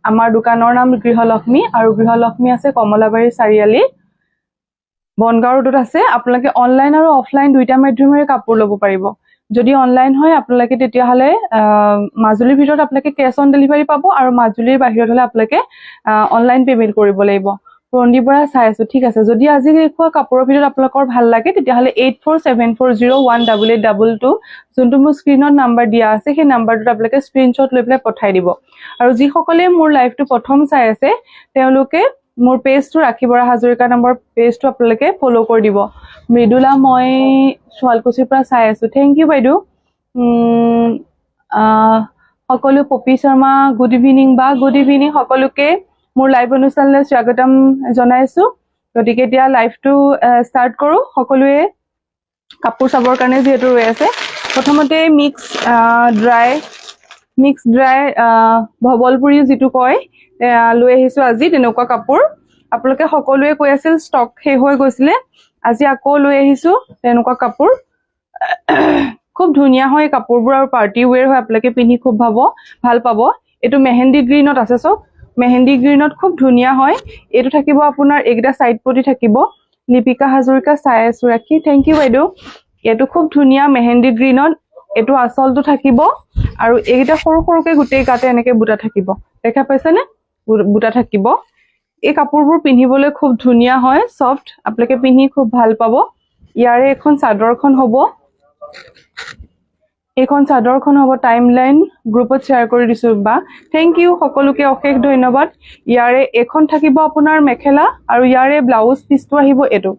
আমাৰ দোকানৰ নাম গৃহলক্ষ্মী আৰু গৃহলক্ষ্মী আছে কমলাবাৰী চাৰিআলি, বনগাঁও ৰোডত আছে। আপোনালোকে অনলাইন আৰু অফলাইন দুইটা মাধ্যমেৰে কাপোৰ ল'ব পাৰিব। যদি অনলাইন হয়, আপোনালোকে তেতিয়াহ'লে মাজুলীৰ ভিতৰত আপোনালোকে কেছ অন ডেলিভাৰী পাব আৰু মাজুলীৰ বাহিৰত হ'লে আপোনালোকে অনলাইন পে'মেণ্ট কৰিব লাগিব। প্ৰণদীপ বৰা, চাই আছো। ঠিক আছে। যদি আজি দেখুওৱা কাপোৰৰ ভিতৰত আপোনালোকৰ ভাল লাগে, তেতিয়াহ'লে 8474018822, যোনটো মোৰ স্ক্ৰীণত নাম্বাৰ দিয়া আছে, সেই নাম্বাৰটোত আপোনালোকে স্ক্ৰীনশ্বট লৈ পেলাই পঠাই দিব। আৰু যিসকলে মোৰ লাইভটো প্ৰথম চাই আছে, তেওঁলোকে মোৰ পেজটো, ৰাখী বৰা হাজৰিকা নম্বৰ পেজটো আপোনালোকে ফ'ল' কৰি দিব। মৃদুলা, মই শুৱালকুছিৰ পৰা চাই আছো। Thank U বাইদেউ। সকলো, পপী শৰ্মা, গুড ইভিনিং বা। Good evening. সকলোকে মোৰ লাইভ অনুষ্ঠানলৈ স্বাগতম জনাইছো। গতিকে এতিয়া লাইভটো ষ্টাৰ্ট কৰোঁ। সকলোৱে কাপোৰ চাবৰ কাৰণে যিহেতু ৰৈ আছে। প্ৰথমতে মিক্স ড্ৰাই ভবলপুৰি যিটো কয়, লৈ আহিছোঁ আজি তেনেকুৱা কাপোৰ। আপোনালোকে সকলোৱে কৈ আছিল, ষ্টক শেষ হৈ গৈছিলে। আজি আকৌ লৈ আহিছোঁ তেনেকুৱা কাপোৰ। খুব ধুনীয়া হয় কাপোৰবোৰ আৰু পাৰ্টি ৱেৰ হয়। আপোনালোকে পিন্ধি খুব ভাল পাব। এইটো মেহেন্দি গ্ৰীণত আছে চব। মেহেন্দি গ্ৰীণত খুব ধুনীয়া হয়। এইটো থাকিব আপোনাৰ, এইকেইটা চাইড পটি থাকিব। লিপিকা হাজৰিকা, চাই আছো ৰাখি। Thank U বাইদেউ। এইটো খুব ধুনীয়া মেহেন্দি গ্ৰীণত। এইটো আচলটো থাকিব আৰু এইকেইটা সৰু সৰুকে গোটেই গাতে এনেকে বুটা থাকিব। দেখা পাইছেনে? বুটা থাকিব। এই কাপোৰবোৰ পিন্ধিবলৈ খুব ধুনীয়া হয়, চফ্ট। আপোনালোকে পিন্ধি খুব ভাল পাব। ইয়াৰে এখন চাদৰখন হ'ব, এইখন চাদৰখন হ'ব। টাইম লাইন গ্ৰুপত শ্বেয়াৰ কৰি দিছো বা। Thank U, সকলোকে অশেষ ধন্যবাদ। ইয়াৰে এইখন থাকিব আপোনাৰ মেখেলা আৰু ইয়াৰে ব্লাউজ পিচটো আহিব এইটো।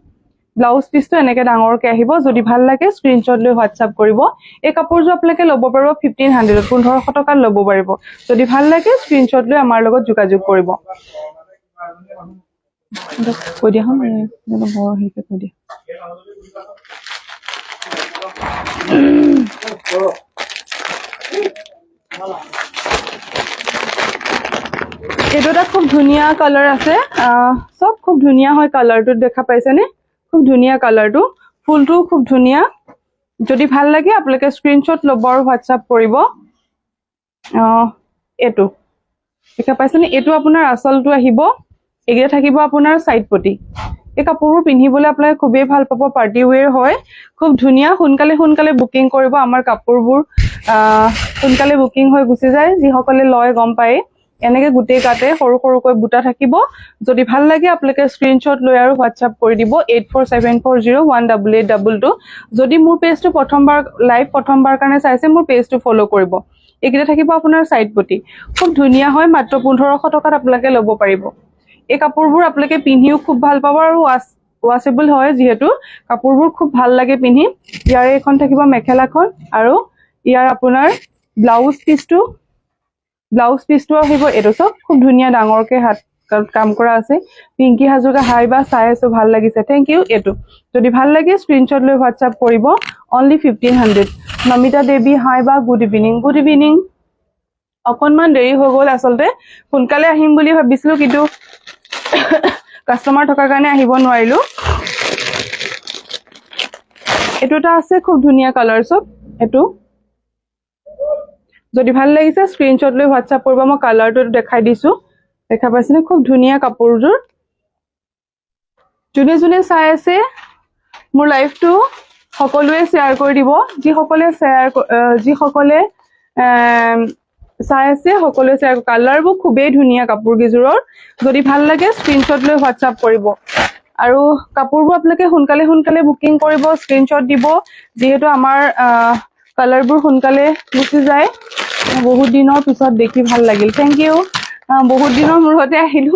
ব্লাউজ পিচটো এনেকে ডাঙৰকে আহিব। যদি ভাল লাগে, স্ক্ৰীনশ্বট লৈ হোৱাটছআপ কৰিব। এই কাপোৰযোৰ আপোনালোকে ল'ব পাৰিব 1500ত, 1500 টকাত ল'ব পাৰিব। যদি ভাল লাগে, স্ক্ৰীনশ্বট লৈ আমাৰ লগত যোগাযোগ কৰিব। কৈ দিয়া হ'ল, বৰ হেৰিকে কৈ দিয়া। এইটো এটা খুব ধুনীয়া কালাৰ আছে। চব খুব ধুনীয়া হয়। কালাৰটো দেখা পাইছেনে? খুব ধুনীয়া কালাৰটো, ফুলটোও খুব ধুনীয়া। যদি ভাল লাগে, আপোনালোকে স্ক্ৰীনশ্বট ল'ব আৰু হোৱাটছআপ কৰিব। এইটো দেখা পাইছেনে? এইটো আপোনাৰ আচলটো আহিব। এইকেইটা থাকিব আপোনাৰ চাইড পটি। এই কাপোৰবোৰ পিন্ধিবলৈ আপোনালোকে খুবেই ভাল পাব। পাৰ্টি ৱেৰ হয়, খুব ধুনীয়া। সোনকালে সোনকালে বুকিং কৰিব। আমাৰ কাপোৰবোৰ সোনকালে বুকিং হৈ গুচি যায়। যিসকলে লয় গম পায়। এনেকে গোটেই গাতে সৰু সৰুকৈ বুটা থাকিব। যদি ভাল লাগে, আপোনালোকে স্ক্ৰীনশ্বট লৈ আৰু হোৱাটছআপ কৰি দিব 8474018822। যদি মোৰ পেজটো প্ৰথমবাৰ, লাইভ প্ৰথমবাৰ কাৰণে চাইছে, মোৰ পেজটো ফ'ল' কৰিব। এইকেইটা থাকিব আপোনাৰ চাইড পটি। খুব ধুনীয়া হয়। মাত্ৰ 1500 টকাত আপোনালোকে ল'ব পাৰিব। এই কাপোৰবোৰ আপোনালোকে পিন্ধিও খুব ভাল পাব আৰু ৱাছেবল হয় যিহেতু, কাপোৰবোৰ খুব ভাল লাগে পিন্ধি। ইয়াৰে এইখন থাকিব মেখেলাখন আৰু ইয়াৰ আপোনাৰ ব্লাউজ পিচটো আহিব এইটো। চব খুব ধুনীয়া, ডাঙৰকে হাত কাম কৰা আছে। পিংকি হাজৰিকা, হাই বা, চাই আছো, ভাল লাগিছে। Thank U. এইটো যদি ভাল লাগে, স্ক্ৰীনশ্বট লৈ হোৱাটছআপ কৰিব। অনলি 1500। নমিতা দেৱী, হাই বা, গুড ইভিনিং। Good evening. অকণমান দেৰি হৈ গ'ল। আচলতে সোনকালে আহিম বুলি ভাবিছিলো, কিন্তু কাষ্টমাৰ থকাৰ কাৰণে আহিব নোৱাৰিলো। এইটো এটা আছে খুব ধুনীয়া কালাৰ চব। এইটো যদি ভাল লাগিছে, স্ক্ৰীনশ্বট লৈ হোৱাটছআপ কৰিব। মই কালাৰটো দেখাই দিছো। দেখা পাইছেনে? খুব ধুনীয়া কাপোৰযোৰ। যোনে যোনে চাই আছে মোৰ লাইভটো, সকলোৱে শ্বেয়াৰ কৰি দিব। যিসকলে চাই আছে, সকলোৱে শ্বেয়াৰ। কালাৰবোৰ খুবেই ধুনীয়া কাপোৰ কেইযোৰৰ। যদি ভাল লাগে, স্ক্ৰীনশ্বট লৈ হোৱাটছআপ কৰিব। আৰু কাপোৰবোৰ আপোনালোকে সোনকালে সোনকালে বুকিং কৰিব, স্ক্ৰীনশ্বট দিব, যিহেতু আমাৰ কালাৰবোৰ সোনকালে গুচি যায়। বহুত দিনৰ পিছত দেখি ভাল লাগিল। Thank U. বহুত দিনৰ মূৰতে আহিলো।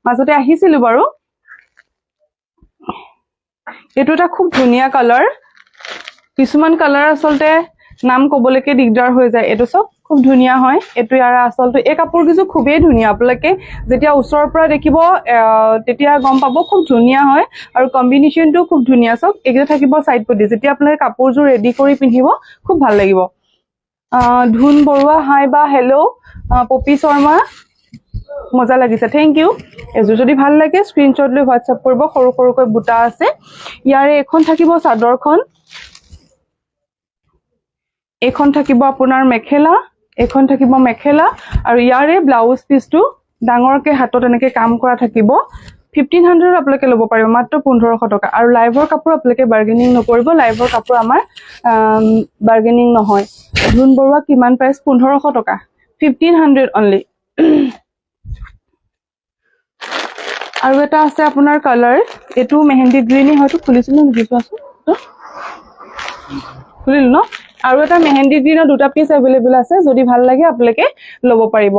মাজতে আহিছিলো বাৰু। এইটো এটা খুব ধুনীয়া কালাৰ। কিছুমান কালাৰ আচলতে নাম কবলৈকে দিগদাৰ হৈ যায়। এইটো চব খুব ধুনীয়া হয়। এইটো ইয়াৰ আচলটো। এই কাপোৰ কেইযোৰ খুবেই ধুনীয়া। আপোনালোকে যেতিয়া ওচৰৰ পৰা দেখিব, তেতিয়া গম পাব খুব ধুনীয়া হয় আৰু কম্বিনেশ্যনটো খুব ধুনীয়া। চব এইকেইটা থাকিব চাইড পটি। যেতিয়া আপোনালোকে কাপোৰযোৰ ৰেডি কৰি পিন্ধিব, খুব ভাল লাগিব। ধুন বৰুৱা, হাই বা। হেল্ল'। পপী শৰ্মা, মজা লাগিছে। Thank U. এযোৰ যদি ভাল লাগে, স্ক্ৰীনশ্বট লৈ হোৱাটছআপ কৰিব। সৰু সৰুকৈ বুটা আছে। ইয়াৰে এইখন থাকিব চাদৰখন, এইখন থাকিব আপোনাৰ মেখেলা, এইখন থাকিব মেখেলা আৰু ইয়াৰে ব্লাউজ পিচটো। ডাঙৰকে হাতত এনেকে কাম কৰা থাকিব। 1500 আপোনালোকে ল'ব পাৰিব, মাত্ৰ 1500 টকা। আৰু লাইভৰ কাপোৰ আপোনালোকে বাৰ্গেনিং নকৰিব, লাইভৰ কাপোৰ আমাৰ বাৰ্গেনিং নহয়। ধুন বৰুৱা কিমান প্ৰাইচ? 1500 টকা, 1500 অনলি। আৰু এটা আছে আপোনাৰ কালাৰ, এইটো মেহেন্দি গ্ৰীণেই হয়তো, খুলিছিলো নেকি চোৱাচোন, খুলিলো ন? আৰু এটা মেহেন্দি গ্ৰীণৰ দুটা পিচ এভেইলেবল আছে, যদি ভাল লাগে আপোনালোকে ল'ব পাৰিব।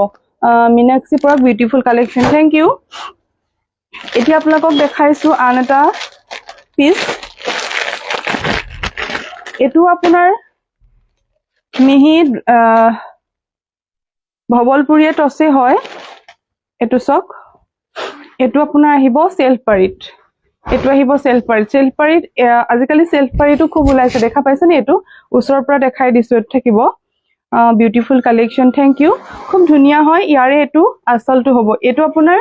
মীনাক্ষী পৰা বিউটিফুল কালেকশ্যন, thank U. এতিয়া আপোনালোকক দেখাইছো আন এটা পিচ, এইটো আপোনাৰ মিহি ভবলপুৰীয়া টচে হয়। এইটো চাওক, এইটো আপোনাৰ আহিব চেল্ফ পাৰিত, এইটো আহিব চেল্ফ পাৰিত। চেল্ফ পাৰিত আজিকালি চেল্ফ পাৰিটো খুব ওলাইছে, দেখা পাইছেনে? এইটো ওচৰৰ পৰা দেখাই দিছো, এইটো থাকিব বিউটিফুল কালেকশ্যন, thank U. খুব ধুনীয়া হয়। ইয়াৰে এইটো আচলটো হ'ব, এইটো আপোনাৰ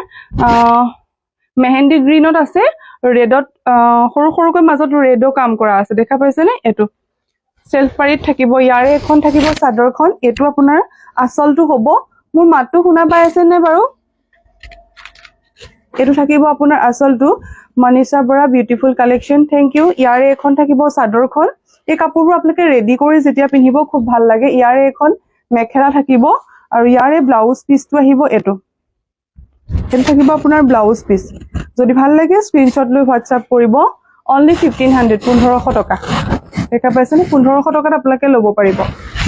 মেহেন্দি গ্ৰীণত আছে, ৰেডত সৰু সৰুকৈ মাজত ৰেডো কাম কৰা আছে, দেখা পাইছেনে? এইটো চেল্ফ পাৰিত থাকিব। ইয়াৰে এখন থাকিব চাদৰখন, এইটো আপোনাৰ আচলটো হ'ব। মোৰ মাতটো শুনা পাই আছে নে বাৰু? এইটো থাকিব আপোনাৰ আচলটো। Manisha Bora beautiful collection, thank you. ইয়াৰে এখন থাকিব চাদৰখন। এই কাপোৰবোৰ আপোনালোকে ৰেডি কৰি যেতিয়া পিন্ধিব খুব ভাল লাগে। ইয়াৰে এখন মেখেলা থাকিব আৰু ইয়াৰে ব্লাউজ পিচটো আহিব এইটো, এইটো থাকিব আপোনাৰ ব্লাউজ পিচ। যদি ভাল লাগে স্ক্ৰীনশ্বট লৈ হোৱাটছআপ কৰিব। অনলি 1500, 1500 টকা। দেখা পাইছেনে? 1500 টকাত আপোনালোকে ল'ব পাৰিব।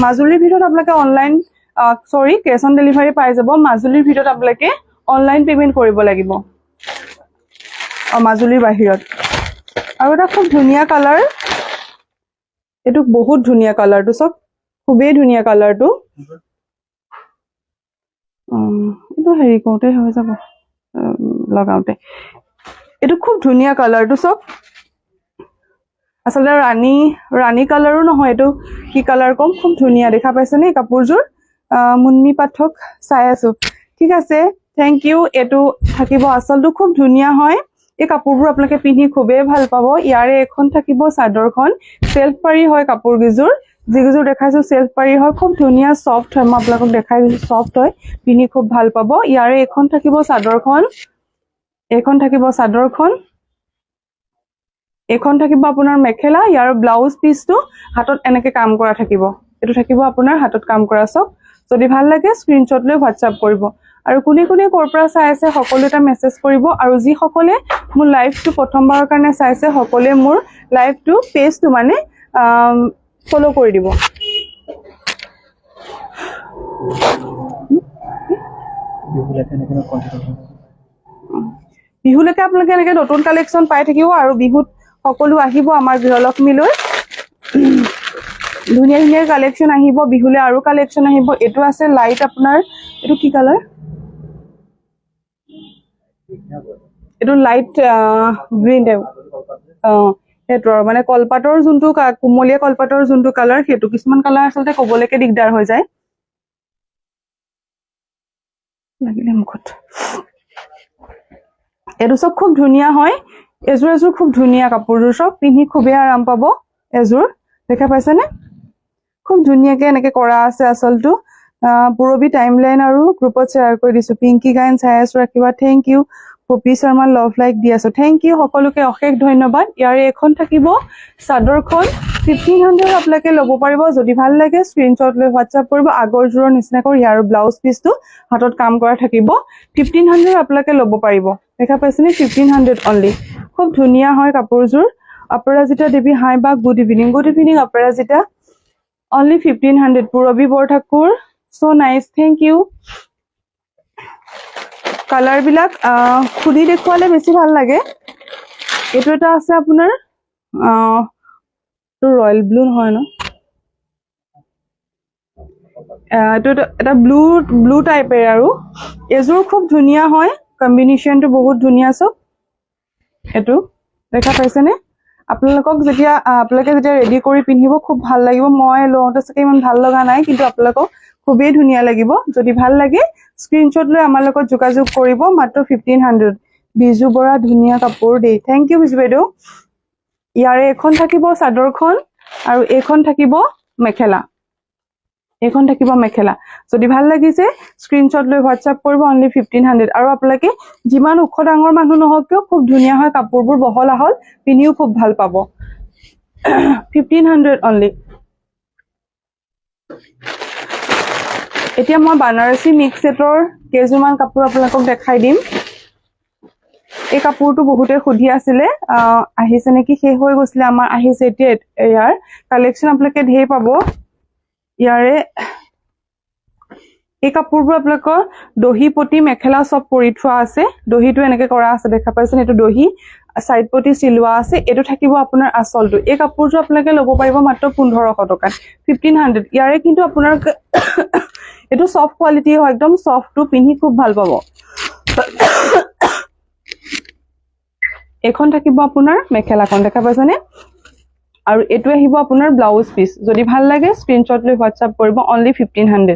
মাজুলীৰ ভিতৰত আপোনালোকে অনলাইন, চৰি, কেছ অন ডেলিভাৰী পাই যাব। মাজুলীৰ ভিতৰত আপোনালোকে অনলাইন পে'মেণ্ট কৰিব লাগিব, মাজুলীৰ বাহিৰত। আৰু এটা খুব ধুনীয়া কালাৰ, এইটো বহুত ধুনীয়া কালাৰটো চব, খুবেই ধুনীয়া কালাৰটো। এইটো হেৰি কৰোঁতে হৈ যাব, লগাওঁতে। এইটো খুব ধুনীয়া কালাৰটো চব, আচলতে ৰাণী ৰাণী কালাৰো নহয়, এইটো কি কালাৰ ক'ম, খুব ধুনীয়া। দেখা পাইছেনে এই কাপোৰযোৰ? মুন্মি পাঠক চাই আছো, ঠিক আছে, thank U. এইটো থাকিব আচলটো, খুব ধুনীয়া হয়। এই কাপোৰবোৰ আপোনালোকে পিন্ধি খুবেই ভাল পাব। ইয়াৰে এখন থাকিব চাদৰখন, চেল্ফ পাৰি হয় কাপোৰকেইযোৰ, যিকেইযোৰ দেখাইছো চেল্ফ পাৰি হয়, খুব ধুনীয়া চফ্ট হয়। মই আপোনালোকক দেখাই দিছো, চফ্ট হয়, পিন্ধি খুব ভাল পাব। ইয়াৰে এখন থাকিব চাদৰখন, এইখন থাকিব চাদৰখন, এইখন থাকিব আপোনাৰ মেখেলা। ইয়াৰ ব্লাউজ পিচটো হাতত এনেকে কাম কৰা থাকিব, এইটো থাকিব আপোনাৰ হাতত কাম কৰা চব। যদি ভাল লাগে স্ক্ৰীনশ্বট লৈ হোৱাটছআপ কৰিব। আৰু কোনে কোনে ক'ৰ পৰা চাই আছে সকলো এটা মেছেজ কৰিব। আৰু যিসকলে মোৰ লাইভটো প্ৰথমবাৰৰ কাৰণে চাইছে সকলোৱে মোৰ লাইভটো পেজটো মানে ফ'ল' কৰি দিব। বিহুলৈকে আপোনালোকে এনেকে নতুন কালেকশ্যন পাই থাকিব। আৰু বিহুত সকলো আহিব আমাৰ গৃহলক্ষ্মীলৈ, ধুনীয়া ধুনীয়া কালেকশ্যন আহিব বিহুলৈ, আৰু কালেকশ্যন আহিব। এইটো আছে লাইট আপোনাৰ, এইটো কি কালাৰ? এইটো লাইট গ্ৰীণ টাইপ, সেইটো আৰু মানে কলপাতৰ যোনটো কুমলীয়া কলপাতৰ যোনটো কালাৰ সেইটো। কিছুমান কালাৰ আচলতে ক'বলৈকে দিগদাৰ হৈ যায়, লাগিলে মুখত। এইটো চব খুব ধুনীয়া হয়, এযোৰ এযোৰ খুব ধুনীয়া কাপোৰযোৰ, চব পিন্ধি খুবেই আৰাম পাব। এযোৰ দেখা পাইছেনে? খুব ধুনীয়াকে এনেকে কৰা আছে আচলটো। পূৰবী টাইম লাইন আৰু গ্ৰুপত শ্বেয়াৰ কৰি দিছো। পিংকি গায়ন চাই আছো, ৰাখিবা, thank you. Poppy Sharma love like দি আছো, thank U সকলোকে, অশেষ ধন্যবাদ। ইয়াৰে এখন থাকিব চাদৰখন, 1500 আপোনালোকে ল'ব পাৰিব। যদি ভাল লাগে স্ক্ৰীনশ্বট লৈ হোৱাটছআপ কৰিব। আগৰযোৰৰ নিচিনাকৈ ইয়াৰ ব্লাউজ পিচটো হাতত কাম কৰা থাকিব। 1500 আপোনালোকে ল'ব পাৰিব। দেখা পাইছেনে? 1500 অনলি, খুব ধুনীয়া হয় কাপোৰযোৰ। অপৰাজিতা দেৱী হাই বা good evening, good evening Aparajita. Only 1500। Purabi Borthakur so nice, thank you. কালাৰবিলাক খুলি দেখুৱালে বেছি ভাল লাগে। এইটো এটা আছে আপোনাৰ ৰয়েল ব্লু নহয় ন, এইটো এটা ব্লু ব্লু টাইপেৰে আৰু এযোৰ খুব ধুনীয়া হয়, কম্বিনেশ্যনটো বহুত ধুনীয়া চব। এইটো দেখা পাইছেনে? আপোনালোকক যেতিয়া আপোনালোকে যেতিয়া ৰেডি কৰি পিন্ধিব খুব ভাল লাগিব। মই লওঁতে চাগে ইমান ভাল লগা নাই, কিন্তু আপোনালোকক খুবেই ধুনীয়া লাগিব। যদি ভাল লাগে স্ক্ৰীনশ্বট লৈ আমাৰ লগত যোগাযোগ কৰিব, মাত্ৰ 1500। বিজু বৰা ধুনীয়া কাপোৰ দেই, thank U Biju বাইদেউ। ইয়াৰে এখন থাকিব চাদৰখন আৰু এইখন থাকিব মেখেলা, এইখন থাকিব মেখেলা। যদি ভাল লাগিছে স্ক্ৰীনশ্বট লৈ হোৱাটছআপ কৰিব, অনলি 1500। আৰু আপোনালোকে যিমান ওখ ডাঙৰ মানুহ নহওক কিয় খুব ধুনীয়া হয় কাপোৰবোৰ, বহল আহল, পিন্ধিও খুব ভাল পাব। 1500 অনলি। এতিয়া মই বানাৰসী মিক্স ছেটৰ কেইযোৰমান কাপোৰ আপোনালোকক দেখাই দিম। এই কাপোৰটো বহুতে সুধি আছিলে, আহিছে নেকি, শেষ হৈ গৈছিলে আমাৰ, আহিছে এতিয়া। ইয়াৰ কালেকশ্যন আপোনালোকে ঢেৰ পাব। ইয়াৰে এই কাপোৰবোৰ আপোনালোকৰ দহি পতি মেখেলা চব কৰি থোৱা আছে। দহিটো এনেকে কৰা আছে, দেখা পাইছেনে? এইটো দহি চাইড পতি চিলোৱা আছে। এইটো থাকিব আপোনাৰ আচলটো। এই কাপোৰযোৰ আপোনালোকে ল'ব পাৰিব মাত্ৰ 1500 টকাত, 1500। ইয়াৰে কিন্তু আপোনাৰ এইটো চফ্ট কোৱালিটি হয়, একদম চফ্টটো, পিন্ধি খুব ভাল পাব। এইখন থাকিব আপোনাৰ মেখেলাখন, দেখা পাইছেনে? আৰু এইটো আহিব আপোনাৰ ব্লাউজ পিচ। যদি ভাল লাগে স্ক্ৰীনশ্বট লৈ হোৱাটছআপ কৰিব, অনলি 1500।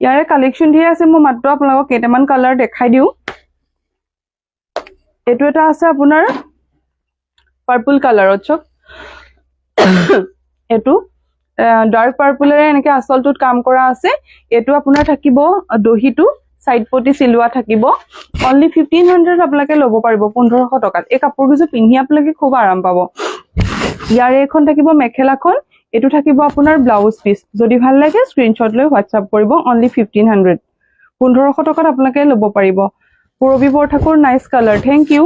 ইয়াৰে কালেকশ্যন ধেৰ আছে, মই মাত্ৰ আপোনালোকক কেইটামান কালাৰ দেখাই দিওঁ। এইটো এটা আছে আপোনাৰ পাৰ্পল কালাৰত, চব এইটো ডাৰ্ক পাৰ্পলেৰে এনেকে আচলটোত কাম কৰা আছে। এইটো আপোনাৰ থাকিব দহিটো চাইড পটি চিলোৱা থাকিব। অনলি 1500 আপোনালোকে ল'ব পাৰিব, 1500 টকাত। এই কাপোৰ কেইযোৰ পিন্ধি আপোনালোকে খুব আৰাম পাব। ইয়াৰে এখন থাকিব মেখেলাখন, এইটো থাকিব আপোনাৰ ব্লাউজ পিচ। যদি ভাল লাগে স্ক্ৰীনশ্বট লৈ হোৱাটছআপ কৰিব, অনলি 1500। 1500 টকাত আপোনালোকে ল'ব পাৰিব। Purabi Borthakur, nice colour, thank you.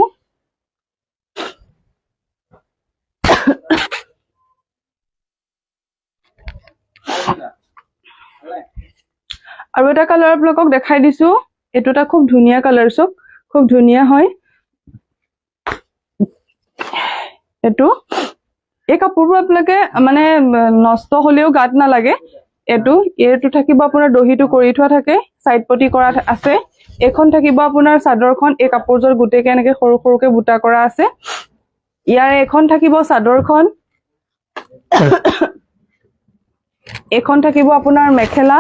আৰু এটা কালাৰ আপোনালোকক দেখাই দিছো, এইটো এটা খুব ধুনীয়া কালাৰ, চব খুব ধুনীয়া হয় এইটো। এই কাপোৰবোৰ আপোনালোকে মানে নষ্ট হলেও গাত নালাগে। এইটো থাকিব আপোনাৰ দহিটো কৰি থোৱা থাকে, চাইড পটি কৰা আছে। এইখন থাকিব আপোনাৰ চাদৰখন, এই কাপোৰযোৰ গোটেইকে এনেকে সৰু সৰুকে বুটা কৰা আছে। ইয়াৰ এইখন থাকিব চাদৰখন, এইখন থাকিব আপোনাৰ মেখেলা,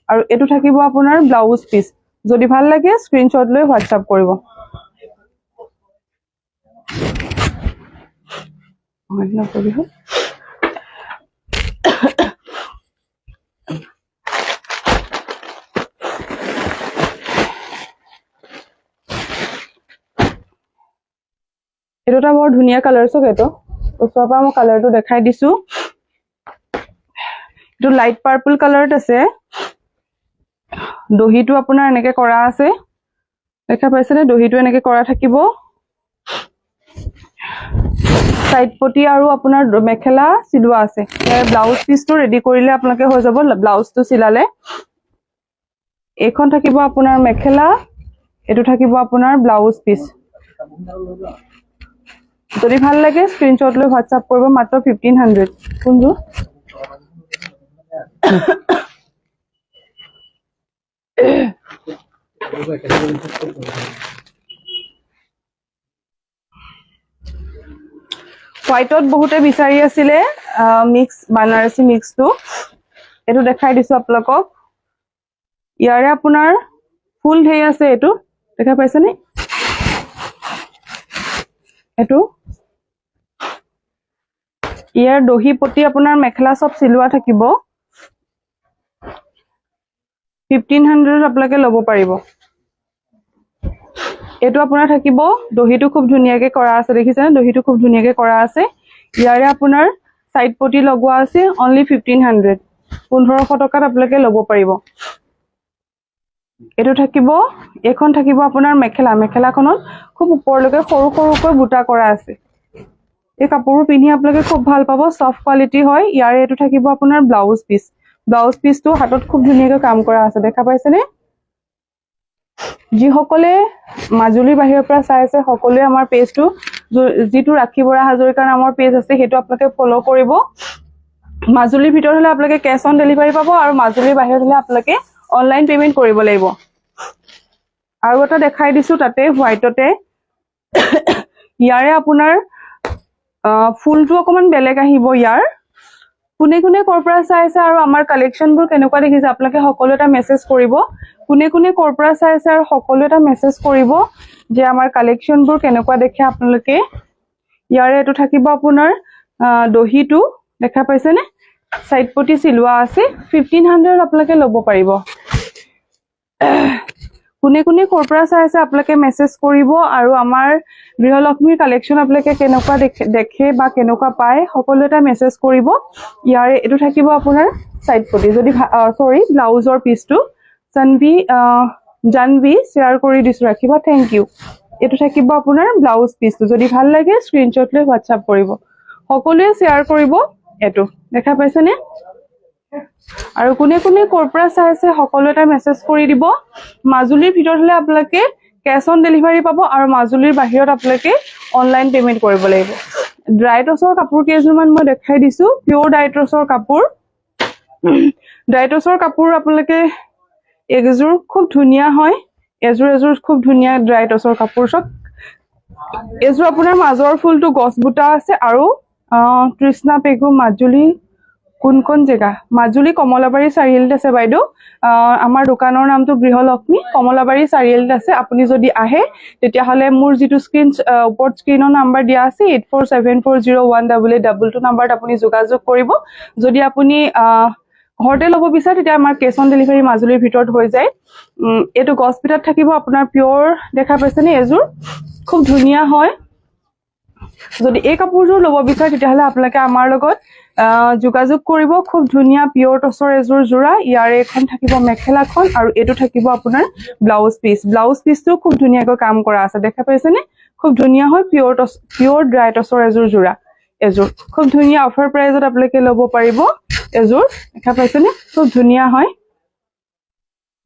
আৰু এইটো থাকিব আপোনাৰ ব্লাউজ পিচ। যদি ভাল লাগে স্ক্ৰীনশ্বট লৈ হোৱাটছআপ কৰিব। এইটো এটা বৰ ধুনীয়া কালাৰ, চাওক এইটো ওচৰৰ পৰা মই কালাৰটো দেখাই দিছো। এইটো লাইট পাৰ্পল কালাৰত আছে। দহিটো আপোনাৰ এনেকে কৰা আছে, দেখা পাইছেনে? দহিটো এনেকে কৰা থাকিব। চাইড পটি আৰু আপোনাৰ মেখেলা চিলোৱা আছে। ইয়াৰ ব্লাউজ পিচটো ৰেডি কৰিলে আপোনালোকে হৈ যাব, ব্লাউজটো চিলালে। এইখন থাকিব আপোনাৰ মেখেলা, এইটো থাকিব আপোনাৰ ব্লাউজ পিচ। যদি ভাল লাগে স্ক্ৰীনশ্বট লৈ হোৱাটছআপ কৰিব, মাত্ৰ 1500। কোনযোৰ? হোৱাইটত বহুতে বিচাৰি আছিলে মিক্স বানাৰসী মিক্সটো, এইটো দেখাই দিছো আপোনালোকক। ইয়াৰে আপোনাৰ ফুল ঢেৰ আছে, এইটো দেখা পাইছেনে? এইটো ইয়াৰ দহি পটি আপোনাৰ মেখেলা চব চিলোৱা থাকিব। 1500 আপোনালোকে ল'ব পাৰিব। এইটো আপোনাৰ থাকিব দহিটো খুব ধুনীয়াকে কৰা আছে, দেখিছেনে? দহিটো খুব ধুনীয়াকে কৰা আছে। ইয়াৰে আপোনাৰ চাইড পটি লগোৱা আছে, অনলি 1500, 1500 টকাত আপোনালোকে ল'ব পাৰিব। এইটো থাকিব, এইখন থাকিব আপোনাৰ মেখেলা। মেখেলাখনত খুব ওপৰলৈকে সৰু সৰুকৈ বুটা কৰা আছে। এই কাপোৰবোৰ পিন্ধি আপোনালোকে খুব ভাল পাব, চফ্ট কোৱালিটি হয়। ইয়াৰে এইটো থাকিব আপোনাৰ ব্লাউজ পিচ। ব্লাউজ পিচটো হাতত খুব ধুনীয়াকৈ কাম কৰা আছে, দেখা পাইছেনে? যিসকলে মাজুলীৰ বাহিৰৰ পৰা চাই আছে সকলোৱে আমাৰ পেজটো, যিটো ৰাখী বৰা হাজৰিকা নামৰ পেজ আছে, সেইটো আপোনালোকে ফ'ল' কৰিব। মাজুলীৰ ভিতৰত হ'লে আপোনালোকে কেছ অন ডেলিভাৰী পাব, আৰু মাজুলীৰ বাহিৰত হ'লে আপোনালোকে অনলাইন পে'মেণ্ট কৰিব লাগিব। আৰু এটা দেখাই দিছো তাতে হোৱাইটতে। ইয়াৰে আপোনাৰ ফুলটো অকণমান বেলেগ আহিব। ইয়াৰ কোনে কোনে ক'ৰ পৰা চাই আছে আৰু আমাৰ কালেকশ্যনবোৰ কেনেকুৱা দেখিছে আপোনালোকে সকলো এটা মেছেজ কৰিব। কোনে কোনে ক'ৰ পৰা চাই আছে আৰু সকলো এটা মেছেজ কৰিব যে আমাৰ কালেকশ্যনবোৰ কেনেকুৱা দেখে আপোনালোকে। ইয়াৰে এইটো থাকিব আপোনাৰ দহিটো, দেখা পাইছেনে? চাইড পটি চিলোৱা আছে। 1500 আপোনালোকে ল'ব পাৰিব। কোনে কোনে ক'ৰ পৰা চাই আছে আপোনালোকে মেছেজ কৰিব, আৰু আমাৰ গৃহলক্ষ্মীৰ কালেকশ্যন আপোনালোকে কেনেকুৱা দেখে বা কেনেকুৱা পায় সকলো এটা মেছেজ কৰিব। ইয়াৰে এইটো থাকিব আপোনাৰ চাইড পটি, যদি চৰি ব্লাউজৰ পিচটো। জানবি শ্বেয়াৰ কৰি দিছোঁ, ৰাখিবা, thank U. এইটো থাকিব আপোনাৰ ব্লাউজ পিচটো, যদি ভাল লাগে স্ক্ৰীনশ্বট লৈ হোৱাটছআপ কৰিব। সকলোৱে শ্বেয়াৰ কৰিব। এইটো দেখা পাইছেনে? আৰু কোনে কোনে ক'ৰ পৰা চাই আছে সকলো এটা মেছেজ কৰি দিব। মাজুলীৰ ভিতৰত হ'লে আপোনালোকে কেছ অন ডেলিভাৰী পাব, আৰু মাজুলীৰ বাহিৰত আপোনালোকে অনলাইন পে'মেণ্ট কৰিব লাগিব। ড্ৰাই টচৰ কাপোৰ কেইযোৰমান মই দেখাই দিছোঁ। পিয়'ৰ ড্ৰাই টচৰ কাপোৰ, ড্ৰাই টচৰ কাপোৰ আপোনালোকে এইযোৰ খুব ধুনীয়া হয়। এযোৰ এযোৰ খুব ধুনীয়া ড্ৰাই টচৰ কাপোৰ চব। এইযোৰ আপোনাৰ মাজৰ ফুলটো গছ বুটা আছে। আৰু তৃষ্ণা পেগু, মাজুলী কোনখন জেগা? মাজুলী কমলাবাৰী চাৰিআলিত আছে বাইদেউ। আমাৰ দোকানৰ নামটো গৃহলক্ষ্মী, কমলাবাৰী চাৰিআলিত আছে। আপুনি যদি আহে তেতিয়াহ'লে মোৰ যিটো স্ক্ৰীন ওপৰত স্ক্ৰীণৰ নাম্বাৰ দিয়া আছে 8474018822 নাম্বাৰত আপুনি যোগাযোগ কৰিব। যদি আপুনি ঘৰতে ল'ব বিচাৰে তেতিয়া আমাৰ কেছ অন ডেলিভাৰী মাজুলীৰ ভিতৰত হৈ যায়। এইটো গছপিটাত থাকিব আপোনাৰ পিয়ৰ, দেখা পাইছেনে? এযোৰ খুব ধুনীয়া হয়। যদি এই কাপোৰযোৰ ল'ব বিচাৰে তেতিয়াহ'লে আপোনালোকে আমাৰ লগত যোগাযোগ কৰিব। খুব ধুনীয়া পিয়ৰ টচৰ এযোৰ যোৰা। ইয়াৰে এখন থাকিব মেখেলাখন, আৰু এইটো থাকিব আপোনাৰ ব্লাউজ পিচ। ব্লাউজ পিচটো খুব ধুনীয়াকৈ কাম কৰা আছে, দেখা পাইছেনে? খুব ধুনীয়া হয়। পিয়ৰ টচ, পিয়ৰ ড্ৰাই টচৰ এযোৰ যোৰা, এযোৰ খুব ধুনীয়া অফাৰ প্ৰাইজত আপোনালোকে ল'ব পাৰিব এযোৰ, দেখা পাইছেনে? খুব ধুনীয়া হয়।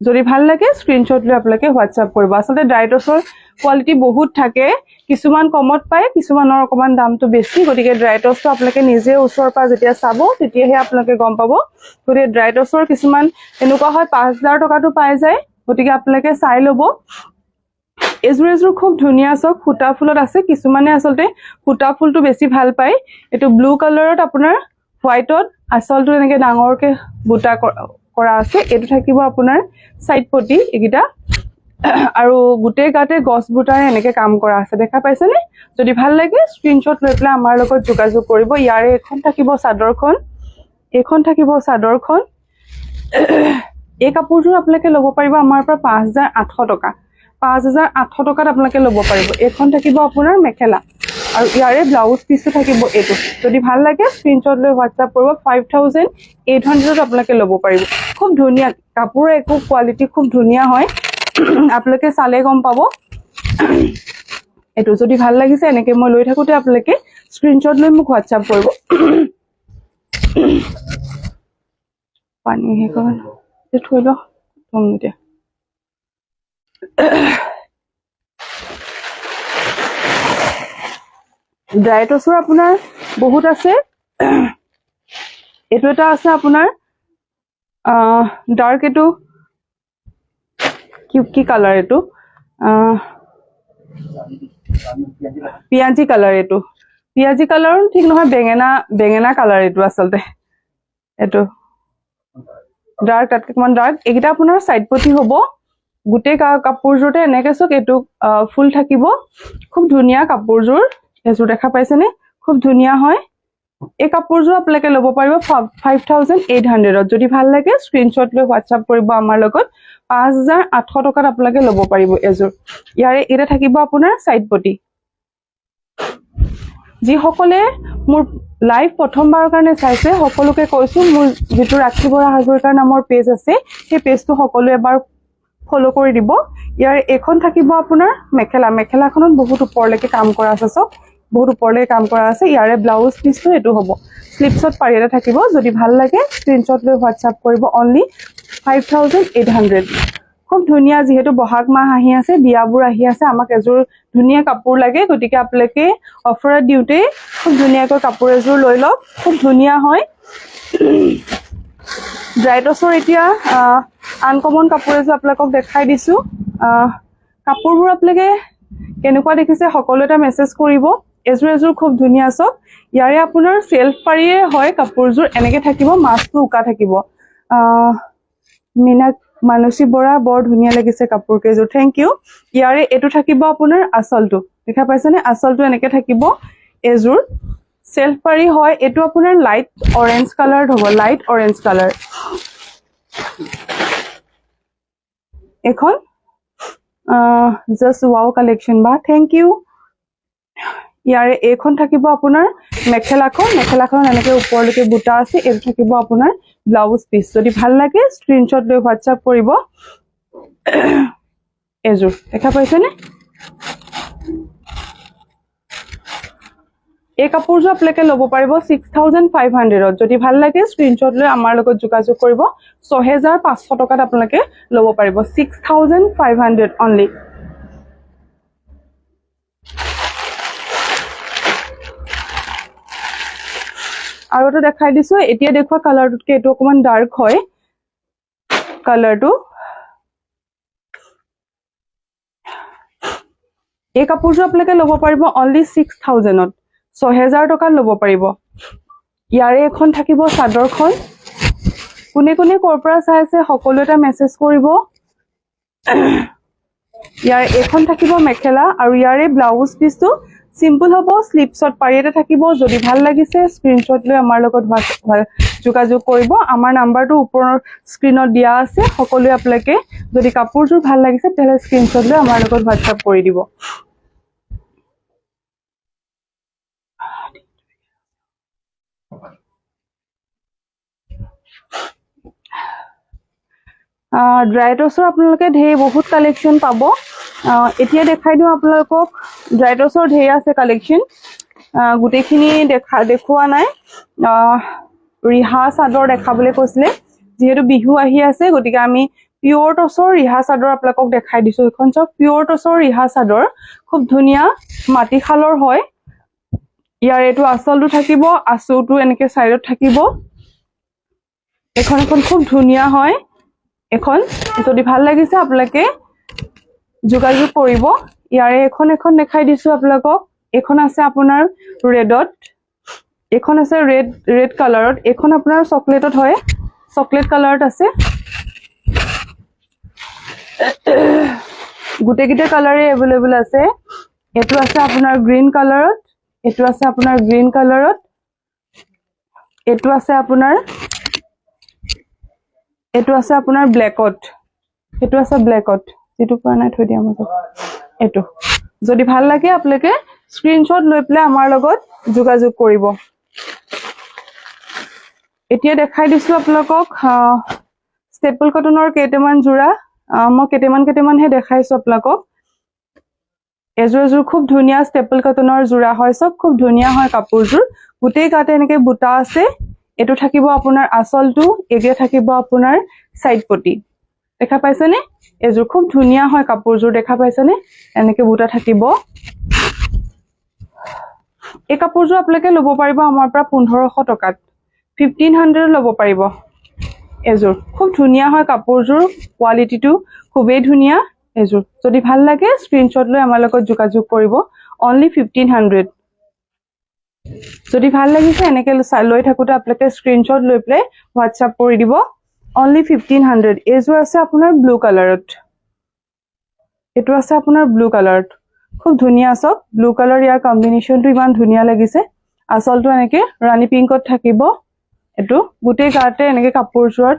যদি ভাল লাগে স্ক্ৰীনশ্বট লৈ আপোনালোকে হোৱাটছআপ কৰিব। আচলতে ড্ৰাই টচৰ কোৱালিটি বহুত থাকে, কিছুমান কমত পায়, কিছুমানৰ অকণমান দামটো বেছি। গতিকে ড্ৰাই টচটো আপোনালোকে নিজে ওচৰৰ পৰা যেতিয়া চাব তেতিয়াহে আপোনালোকে গম পাব। গতিকে ড্ৰাই টচৰ কিছুমান এনেকুৱা হয় 5000 টকাটো পাই যায়, গতিকে আপোনালোকে চাই ল'ব। এযোৰ এযোৰ খুব ধুনীয়া, চব সূতা ফুলত আছে। কিছুমানে আচলতে সূতা ফুলটো বেছি ভাল পায়। এইটো ব্লু কালাৰত আপোনাৰ হোৱাইটত আচলটো এনেকে ডাঙৰকে বুটা কৰা আছে। এইটো থাকিব আপোনাৰ চাইড পটি এইকেইটা, আৰু গোটেই গাতে গছ বুটাৰে এনেকে কাম কৰা আছে, দেখা পাইছেনে? যদি ভাল লাগে স্ক্ৰীনশ্বট লৈ পেলাই আমাৰ লগত যোগাযোগ কৰিব। ইয়াৰে এখন থাকিব চাদৰখন, এইখন থাকিব চাদৰখন। এই কাপোৰযোৰ আপোনালোকে ল'ব পাৰিব আমাৰ পৰা 5800 টকা। 5800 টকাত আপোনালোকে ল'ব পাৰিব। এইখন থাকিব আপোনাৰ মেখেলা, আৰু ইয়াৰে ব্লাউজ পিচো থাকিব এইটো। যদি ভাল লাগে স্ক্ৰীনশ্বট লৈ হোৱাটছআপ কৰিব। 5800 আপোনালোকে ল'ব পাৰিব। খুব ধুনীয়া কাপোৰৰ, একো কোৱালিটি খুব ধুনীয়া হয়, আপোনালোকে চালে গম পাব। এইটো যদি ভাল লাগিছে এনেকে মই লৈ থাকোঁতে আপোনালোকে স্ক্ৰীনশ্বট লৈ মোক হোৱাটছআপ কৰিব। পানী শেষ হ'ল, থৈ লওঁ থ'ম এতিয়া। ড্ৰাই টচৰ আপোনাৰ বহুত আছে। এইটো এটা আছে আপোনাৰ ডাৰ্ক, এইটো কি কি কালাৰ? এইটো পিয়াজি কালাৰ। এইটো পিয়াজি কালাৰো ঠিক নহয়, বেঙেনা বেঙেনা কালাৰ এইটো আচলতে। এইটো ডাৰ্ক, তাতকৈ অকণমান ডাৰ্ক। এইকেইটা আপোনাৰ চাইড পটি হ'ব। গোটেই কাপোৰযোৰতে এনেকে চাওক, এইটো ফুল থাকিব। খুব ধুনীয়া কাপোৰযোৰ, এযোৰ দেখা পাইছেনে? খুব ধুনীয়া হয়। এই কাপোৰযোৰ আপোনালোকে ল'ব পাৰিব 5800ত। যদি ভাল লাগে স্ক্ৰীনশ্বট লৈ হোৱাটছআপ কৰিব আমাৰ লগত। 5800 টকাত আপোনালোকে ল'ব পাৰিব এযোৰ। ইয়াৰে এটা থাকিব আপোনাৰ চাইড পটি। যিসকলে মোৰ লাইভ প্ৰথমবাৰৰ কাৰণে চাইছে সকলোকে কৈছো, মোৰ যিটো ৰাখী বৰা হাজৰিকাৰ নামৰ পেজ আছে, সেই পেজটো সকলোৱে এবাৰ ফ'ল' কৰি দিব। ইয়াৰ এইখন থাকিব আপোনাৰ মেখেলা। মেখেলাখনত বহুত ওপৰলৈকে কাম কৰা আছে, চব বহুত ওপৰলৈকে কাম কৰা আছে। ইয়াৰে ব্লাউজ পিচটো এইটো হ'ব, শ্লিপছত পাৰি এটা থাকিব। যদি ভাল লাগে স্ক্ৰীনশ্বট লৈ হোৱাটছআপ কৰিব। অনলি 5800। খুব ধুনীয়া, যিহেতু বহাগ মাহ আহি আছে, বিয়াবোৰ আহি আছে, আমাক এযোৰ ধুনীয়া কাপোৰ লাগে। গতিকে আপোনালোকে অফাৰত দিওঁতেই খুব ধুনীয়াকৈ কাপোৰ এযোৰ লৈ লওক, খুব ধুনীয়া হয়। ড্ৰাই টচৰ এতিয়া আনকমন কাপোৰ এযোৰ আপোনালোকক দেখাই দিছোঁ। কাপোৰবোৰ আপোনালোকে কেনেকুৱা দেখিছে সকলো এটা মেছেজ কৰিব। এযোৰ এযোৰ খুব ধুনীয়া চব। ইয়াৰে আপোনাৰ চেল্ফ পাৰিয়ে হয় কাপোৰযোৰ, এনেকে থাকিব, মাজটো উকা থাকিব। মীনা মানসী বৰা, বৰ ধুনীয়া লাগিছে কাপোৰ কেইযোৰ, thank U. ইয়াৰে এইটো থাকিব আপোনাৰ আচলটো, দেখা পাইছেনে? আচলটো এনেকে থাকিব। এযোৰ চেল্ফ পাৰি হয়। এইটো আপোনাৰ লাইট অৰেঞ্জ কালাৰত হ'ব, লাইট অৰেঞ্জ কালাৰ। এইখন জাষ্ট ৱাও কালেকশ্যন বা, thank U. ইয়াৰে এইখন থাকিব আপোনাৰ মেখেলাখন, মেখেলাখন এনেকে ওপৰলৈকে বুটা আছে। এইটো থাকিব আপোনাৰ ব্লাউজ পিচ। যদি ভাল লাগে স্ক্ৰীনশ্বট লৈ হোৱাটছআপ কৰিব। এযোৰ দেখা পাইছেনে? এই কাপোৰযোৰ আপোনালোকে ল'ব পাৰিব 6500ত। যদি ভাল লাগে স্ক্ৰীনশ্বট লৈ আমাৰ লগত যোগাযোগ কৰিব। 6500 টকাত আপোনালোকে ল'ব পাৰিব, 6500 অনলি। আৰু এটা দেখাই দিছো, এতিয়া দেখুওৱা কালাৰটোতকে এইটো অকণমান ডাৰ্ক হয় কালাৰটো। এই কাপোৰযোৰ আপোনালোকে ল'ব পাৰিব অনলি 6000ত, 6000 টকাত ল'ব পাৰিব। ইয়াৰে এখন থাকিব চাদৰখন। কোনে কোনে ক'ৰ পৰা চাই আছে সকলো এটা মেছেজ কৰিব। ইয়াৰ এইখন থাকিব মেখেলা আৰু ইয়াৰে ব্লাউজ পিচটো চিম্পল হ'ব, শ্লিপছত পাৰি এটা থাকিব। যদি ভাল লাগিছে স্ক্ৰীনশ্বট লৈ আমাৰ লগত যোগাযোগ কৰিব। আমাৰ নাম্বাৰটো ওপৰৰ স্ক্ৰীণত দিয়া আছে। সকলোৱে আপোনালোকে যদি কাপোৰযোৰ ভাল লাগিছে তেতিয়াহ'লে স্ক্ৰীনশ্বট লৈ আমাৰ লগত হোৱাটছআপ কৰি দিব। ড্ৰাই টছৰ আপোনালোকে ঢেৰ বহুত কালেকশ্যন পাব। এতিয়া দেখাই দিওঁ আপোনালোকক, ড্ৰাই টছৰ ঢেৰ আছে কালেকশ্যন, গোটেইখিনি দেখুওৱা নাই। ৰিহা চাদৰ দেখাবলৈ কৈছিলে, যিহেতু বিহু আহি আছে গতিকে আমি পিয়ৰ টছৰ ৰিহা চাদৰ আপোনালোকক দেখাই দিছোঁ। এইখন চাওক, পিয়ৰ টছৰ ৰিহা চাদৰ, খুব ধুনীয়া মাটিশালৰ হয়। ইয়াৰ এইটো আঁচলটো থাকিব, আঁচুটো এনেকে চাইডত থাকিব। এইখন এখন খুব ধুনীয়া হয়। এখন যদি ভাল লাগিছে আপোনালোকে যোগাযোগ কৰিব। ইয়াৰে এখন এখন দেখাই দিছো আপোনালোকক। এইখন আছে আপোনাৰ ৰেডত, এইখন আছে ৰেড কালাৰত, এইখন আপোনাৰ চকলেটত হয়, চকলেট কালাৰত আছে। গোটেইকেইটা কালাৰে এভেইলেবল আছে। এইটো আছে আপোনাৰ গ্ৰীণ কালাৰত, এইটো আছে আপোনাৰ গ্ৰীণ কালাৰত, এইটো আছে আপোনাৰ, এইটো আছে আপোনাৰ ব্লেকত, এইটো আছে ব্লেকত, যিটো পৰা নাই থৈ দিয়া মাজত। এইটো যদি ভাল লাগে আপোনালোকে স্ক্ৰীনশ্বট লৈ পেলাই আমাৰ লগত যোগাযোগ কৰিব। এতিয়া দেখাই দিছো আপোনালোকক ষ্টেপল কটনৰ কেইটামান যোৰা। মই কেইটামানহে দেখাইছো আপোনালোকক। এযোৰ এযোৰ খুব ধুনীয়া ষ্টেপল কটনৰ যোৰা হয়, চব খুব ধুনীয়া হয় কাপোৰযোৰ। গোটেই গাতে এনেকে বুটা আছে। এইটো থাকিব আপোনাৰ আঁচলটো, এতিয়া থাকিব আপোনাৰ চাইড পটি। দেখা পাইছেনে? এযোৰ খুব ধুনীয়া হয় কাপোৰযোৰ, দেখা পাইছেনে? এনেকে বুটা থাকিব। এই কাপোৰযোৰ আপোনালোকে ল'ব পাৰিব আমাৰ পৰা 1500 টকাত, 1500 ল'ব পাৰিব এযোৰ। খুব ধুনীয়া হয় কাপোৰযোৰ, কোৱালিটিটো খুবেই ধুনীয়া। এযোৰ যদি ভাল লাগে স্ক্ৰীনশ্বট লৈ আমাৰ লগত যোগাযোগ কৰিব, অনলি 1500। যদি ভাল লাগিছে এনেকে লৈ থাকোঁতে আপোনালোকে স্ক্ৰীনশ্বট লৈ পেলাই হোৱাটছআপ কৰি দিব, অনলি 1500। এইযোৰ আছে আপোনাৰ ব্লু কালাৰত, এইটো আছে আপোনাৰ ব্লু কালাৰত, খুব ধুনীয়া চব ব্লু কালাৰ। ইয়াৰ কম্বিনেশ্যনটো ইমান ধুনীয়া লাগিছে। আচলটো এনেকে ৰাণী পিংকত থাকিব। এইটো গোটেই গাতে এনেকে কাপোৰযোৰত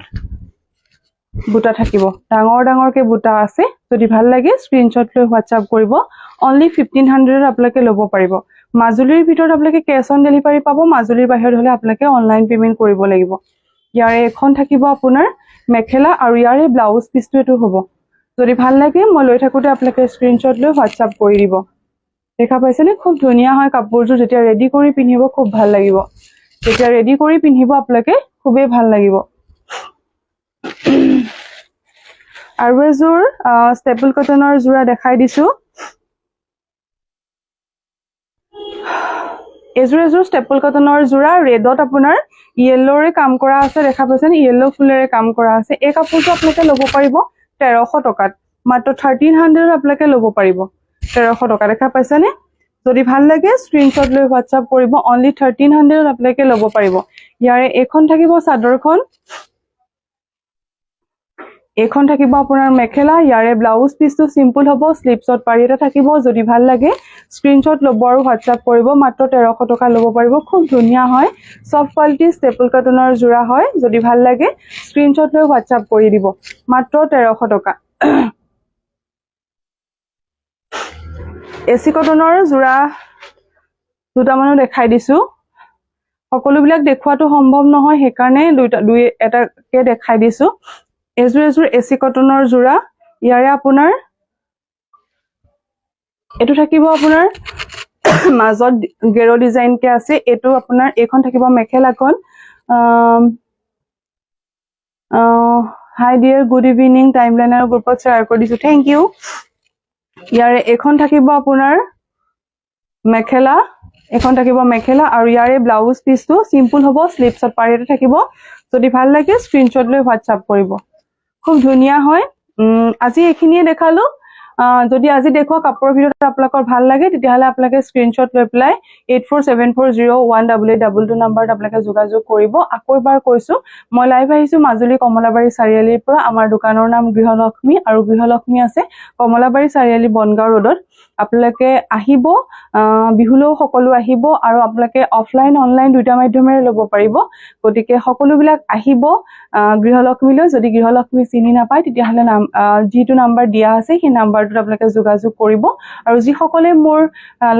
বুটা থাকিব, ডাঙৰ ডাঙৰকে বুটা আছে। যদি ভাল লাগে স্ক্ৰীনশ্বট লৈ হোৱাটছআপ কৰিব, অনলি 1500 আপোনালোকে ল'ব পাৰিব। মাজুলীৰ ভিতৰত আপোনালোকে কেছ অন ডেলিভাৰী পাব, মাজুলীৰ বাহিৰত হ'লে আপোনালোকে অনলাইন পে'মেণ্ট কৰিব লাগিব। ইয়াৰে এখন থাকিব আপোনাৰ মেখেলা আৰু ইয়াৰে ব্লাউজ পিচটো এইটো হ'ব। যদি ভাল লাগে মই লৈ থাকোঁতে আপোনালোকে স্ক্ৰীনশ্বট লৈ হোৱাটছআপ কৰি দিব। দেখা পাইছেনে? খুব ধুনীয়া হয় কাপোৰযোৰ, যেতিয়া ৰেডি কৰি পিন্ধিব খুব ভাল লাগিব। যেতিয়া ৰেডি কৰি পিন্ধিব আপোনালোকে খুবেই ভাল লাগিব। আৰু এযোৰ ষ্টেপল কটনৰ যোৰা দেখাই দিছো। এযোৰ এযোৰ ষ্টেপল কটনৰ যোৰা, ৰেডত আপোনাৰ য়েল্ল'ৰে কাম কৰা আছে, দেখা পাইছেনে? য়েল্ল' ফুলেৰে কাম কৰা আছে। এই কাপোৰটো আপোনালোকে ল'ব পাৰিব 1300 টকাত, মাত্ৰ 1300 আপোনালোকে ল'ব পাৰিব, 1300 টকা। দেখা পাইছেনে? যদি ভাল লাগে স্ক্ৰীনশ্বট লৈ হোৱাটছআপ কৰিব, অনলি 1300 আপোনালোকে ল'ব পাৰিব। ইয়াৰে এইখন থাকিব চাদৰখন, এইখন থাকিব আপোনাৰ মেখেলা। ইয়াৰে ব্লাউজ পিচটো চিম্পুল হ'ব, শ্লিভছত পাৰি এটা থাকিব। যদি ভাল লাগে, স্ক্ৰীনশ্বট ল'ব আৰু হোৱাটছআপ কৰিব। মাত্ৰ 1300 টকা ল'ব পাৰিব। খুব ধুনীয়া হয়, চফ্ট কোৱালিটি ষ্টেপল কটনৰ যোৰা হয়। যদি ভাল লাগে, স্ক্ৰীনশ্বট লৈ হোৱাটছআপ কৰি দিব। মাত্ৰ 1300 টকা। এ চি কটনৰ যোৰা দুটামানো দেখাই দিছোঁ। সকলোবিলাক দেখুওৱাটো সম্ভৱ নহয়, সেইকাৰণে দুইটা দুই এটাকে দেখাই দিছোঁ। এযোৰ এ চি কটনৰ যোৰা। ইয়াৰে আপোনাৰ এইটো থাকিব, আপোনাৰ মাজত গেৰ ডিজাইনকে আছে এইটো আপোনাৰ। এইখন থাকিব মেখেলাখন। Hi dear, good evening. Time লাইনৰ গ্ৰুপত শ্বেয়াৰ কৰি দিছোঁ, thank U. ইয়াৰে এইখন থাকিব আপোনাৰ মেখেলা। এইখন থাকিব মেখেলা আৰু ইয়াৰে ব্লাউজ পিচটো চিম্পুল হ'ব, শ্লিভছত পাৰি এটা থাকিব। যদি ভাল লাগে, স্ক্ৰীনশ্বট লৈ হোৱাটছআপ কৰিব। খুব ধুনীয়া হয়। আজি এইখিনিয়ে দেখালো। যদি আজি দেখুওৱা কাপোৰৰ ভিতৰত আপোনালোকৰ ভাল লাগে, তেতিয়াহ'লে আপোনালোকে স্ক্ৰীনশ্বট লৈ পেলাই 8474018822 নাম্বাৰত আপোনালোকে যোগাযোগ কৰিব। আকৌ এবাৰ কৈছোঁ, মই লাইভ আহিছোঁ মাজুলী কমলাবাৰী চাৰিআলিৰ পৰা। আমাৰ দোকানৰ নাম গৃহলক্ষ্মী আৰু গৃহলক্ষ্মী আছে কমলাবাৰী চাৰিআলি বনগাঁও ৰোডত। আপোনালোকে আহিব, বিহুলৈও সকলো আহিব আৰু আপোনালোকে অফলাইন, অনলাইন দুইটা মাধ্যমেৰে ল'ব পাৰিব। গতিকে সকলোবিলাক আহিব গৃহলক্ষ্মীলৈ। যদি গৃহলক্ষ্মী চিনি নাপায়, তেতিয়াহ'লে নাম যিটো নাম্বাৰ দিয়া আছে, সেই নাম্বাৰটোত আপোনালোকে যোগাযোগ কৰিব। আৰু যিসকলে মোৰ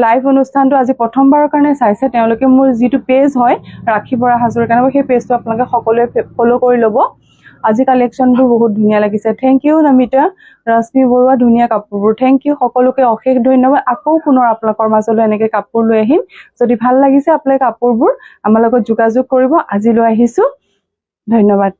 লাইভ অনুষ্ঠানটো আজি প্ৰথমবাৰৰ কাৰণে চাইছে, তেওঁলোকে মোৰ যিটো পেজ হয় ৰাখী বৰা হাজৰিকা নামৰ, সেই পেজটো আপোনালোকে সকলোৱে ফ'ল' কৰি ল'ব। আজি কালেকশ্যনবোৰ বহুত ধুনীয়া লাগিছে। Thank U Namita ৰশ্মি বৰুৱা, ধুনীয়া কাপোৰবোৰ। Thank U সকলোকে, অশেষ ধন্যবাদ। আকৌ পুনৰ আপোনালোকৰ মাজলৈ এনেকৈ কাপোৰ লৈ আহিম। যদি ভাল লাগিছে আপোনালোকে কাপোৰবোৰ, আমাৰ লগত যোগাযোগ কৰিব। আজি লৈ আহিছোঁ, ধন্যবাদ।